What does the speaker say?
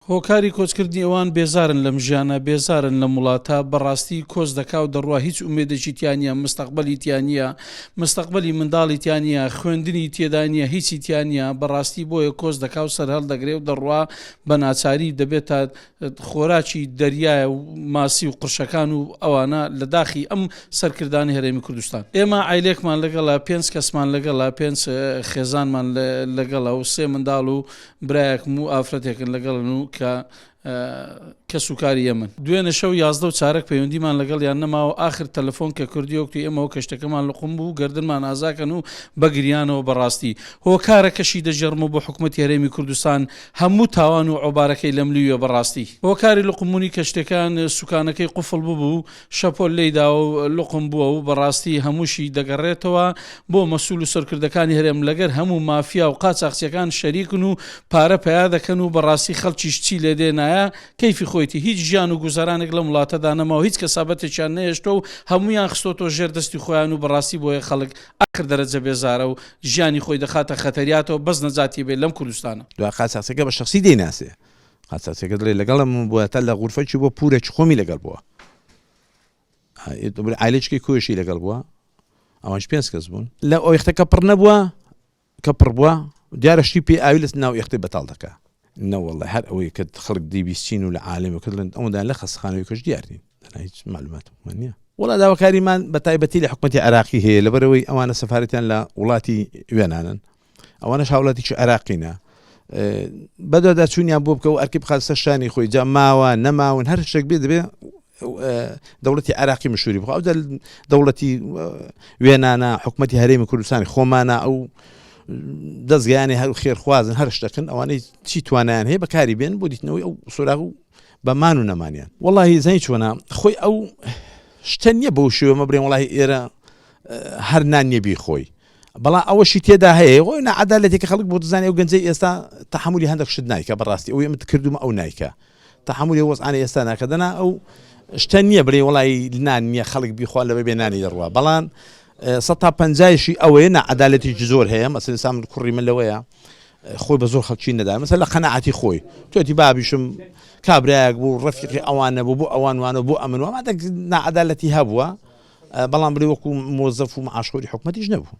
هۆکاری کۆچکردنی ئەوان بێزارن لەم ژیانە، بێزارن لەم وڵاتە، بەڕاستی کۆچ دەکا و دەڕوا هیچ ئومێدێکی تیا نییە، مستەقبەلی تیا نییە، مستەقبەلی منداڵی تیا نییە، خوێندنی تێدا نییە، هیچی تیا نییە، بەڕاستی بۆیە کۆچ دەکا و سەرهەڵدەگرێ و دەڕوا بە ناچاری دەبێتە خۆراکی دەریایە و ماسی و قرشەکان و ئەوانە لە داخی ئەم سەرکردانەی هەرێمی کوردستان. ئێمە عایلەیەکمان لەگەڵە، پێنج کەسمان لەگەڵە، پێنج خێزانمان لەگەڵە و سێ منداڵ و برایەکم و ئافرەتێکن لەگەڵن و کە کەس و کاری ئێمەن. دوێنێ شەو 11 و چارەک پەیوەندیمان لەگەڵیان نەماوە، ئاخر تەلەفۆن کە کردیەوە کوتی ئێمەوە کەشتەکەمان لوقم بوو گەردنمان ئازاکەن و بە گریانەوە بەڕاستی هۆکارەکەشی دەگێڕمەوە بۆ حکومەتی هەرێمی کوردستان هەموو تاوان و عۆبارەکەی لەملیویە بەڕاستی هۆکاری لوقمبوونی کەشتیەکان سوکانەکەی قوفڵ ببوو شەپۆل لێیداوە و لوقم بووە و بەڕاستی هەمووشی دەگەڕێتەوە بۆ مەسول و سەرکردەکانی هەرێم لەگەر هەموو مافیا و قاچاخچیەکان شەریکن و پارە پەیا دەکەن و بەڕاستی خەڵکیش چی لێدێ نایە کەیفی خۆیتی هیچ ژیان و گوزەرانێک لەم وڵاتەدا نەماوە هیچ کەسابەتێکیان نەهێشتوە و هەموویان خستۆتەوە ژێر دەستی خۆیان و بەڕاستی بۆیە خەڵک ئاخر دەرەجە بێزارە و ژیانی خۆی دەخاتە خەتەریاتەوە بەس نەجاتی بێ لەم کوردستانە. دوای قاچاخچیەکە بە شەخسی دەیناسێ قاچاخچیەکە دەڵێ لەگەڵم بووە تا لە غورفەکی بووە پورێکی خۆمی لەگەڵ بووە عایلەیەکی کۆشی لەگەڵ بووە ئەوانش پێنج کەس بوون لە ئۆیختەکە پڕ نەبووە کە پڕ بووە دیارە شتی پێ ئاوی لە ناو ئێختەی بەتاڵ دەکا. نەوەڵڵا هەر ئەوەی کە خەڵک دەیبیستین و لە عالەمی کە دەڵێن ئەوەندان لە خەستەخانەوەی کەش دیار نین دەنا هیچ مەعلوماتمان نییە. وەڵا داواکاریمان بە تایبەتی لە حکومەتی عێراقی هەیە لەبەرئەوەی ئەوانە سەفارەتیان لە وڵاتی وێنانن ئەوانەش هاوڵاتیکی عێراقینە بەدواداچوونیان بۆ بکە و ئەرکی بخات سەر شانی خۆی جا ماوە نەماون هەر شتێک بێ دەبێ دەوڵەتی عێراقی مشوری بخوا ئەو دەوڵەتی وێنانە حکومەتی هەرێمی کوردستانی خۆمانە ئەو دەستگایانی هەر خێرخوازن هەر شتەکەن ئەوانەی چی توانیان هەیە بەکاری بێن بۆ دیتنەوەی ئەو سۆراغ و بەمان و نەمانیان وڵی زەنی چۆنا خۆی ئەو شتە نییە بەو شێوەمە برێن وڵی ئێرە هەر نان نیە بیخۆی بەڵام ئەوەشی تێدا هەیە خۆی نەعەدالەتێکە خەڵک بۆ دەزانێ ئەو گەنجەی ئێستا تەحەمولی هەندێک شت نایکە بەڕاستی ئەوەی ئەمت کردومە ئەو نایکە تەحەمولی ئەو وەزعانەی ئێستا ناکە دەنا ئەو شتە نییە بڵێ وڵی نان نییە خەڵک بیخوا لەبەر بێ نانی دەڕوا بەڵام سە تا پەنجایشی ئەوەیە نەعەدالەتێکی زۆر هەیە مەسەلەن ئێستا من کوڕی من لەوەیە خۆی بە زۆر خەڵکی نەدا مەسەلەن لە قەناعەتی خۆی توێتی بابیشم کابرایەک بوو ڕەفیقی ئەوان نەبوو بۆ ئەوان وانە بۆ ئەمن وامادە نەعەدالەتی هەبووە بەڵام بڵێ وەکو مۆزەف و معاشخۆری حکومەتیش نەبوو.